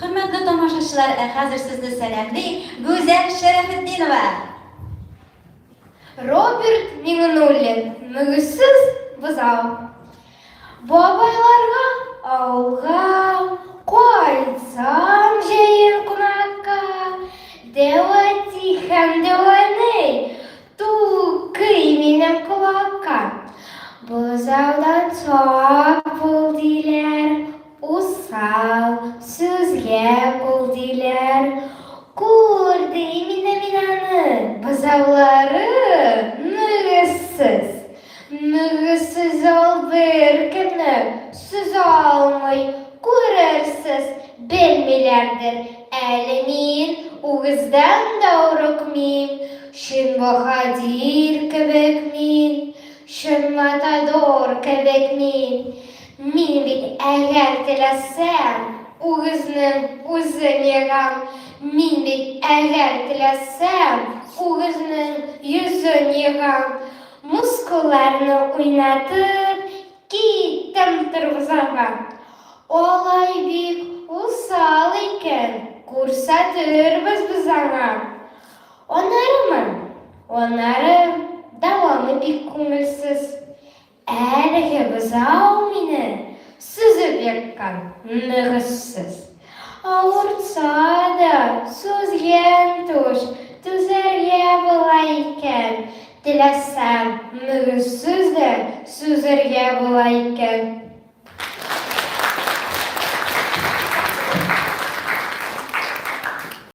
Хөрмәтле тамашачылар, ә хәзер сезне сәламли Гүзәл Шәрәфетдинова. Роберт Миңнуллин, Мөгезсез бозау. Бабайларга авылга кайтсам җәен кунакка, дәү әти һәм дәү әни тукый минем колакка. Бозаудан сак бул, диләр, Усал сүзгә кул диләр. Күрдем инде мин аны, бозаулары мөгезсез. Мөгезсез ул беркемне сөзә алмый, күрерсез, белмиләрдер. Әле мин үгездән дә урыкмыйм, чын баһадир кебек мин, чын матадор кебек мин. Мин бит, әгәр теләсәм, үгезнең үзен егам. Мин бит, әгәр теләсәм, үгезнең йөзен егам. Мускулларны уйнатып, киттем торгызырга. Алай бик усал икән, күрсәтербез без аңа. Анарымы? Анары дәвамы бик күңелсез. Әлеге бозау мине сөзеп еккан, мөгезсез. Авыртса да, сүзгән туш, түзәргә була икән. Теләсәң, мөгезсез дә сөзәргә була икән.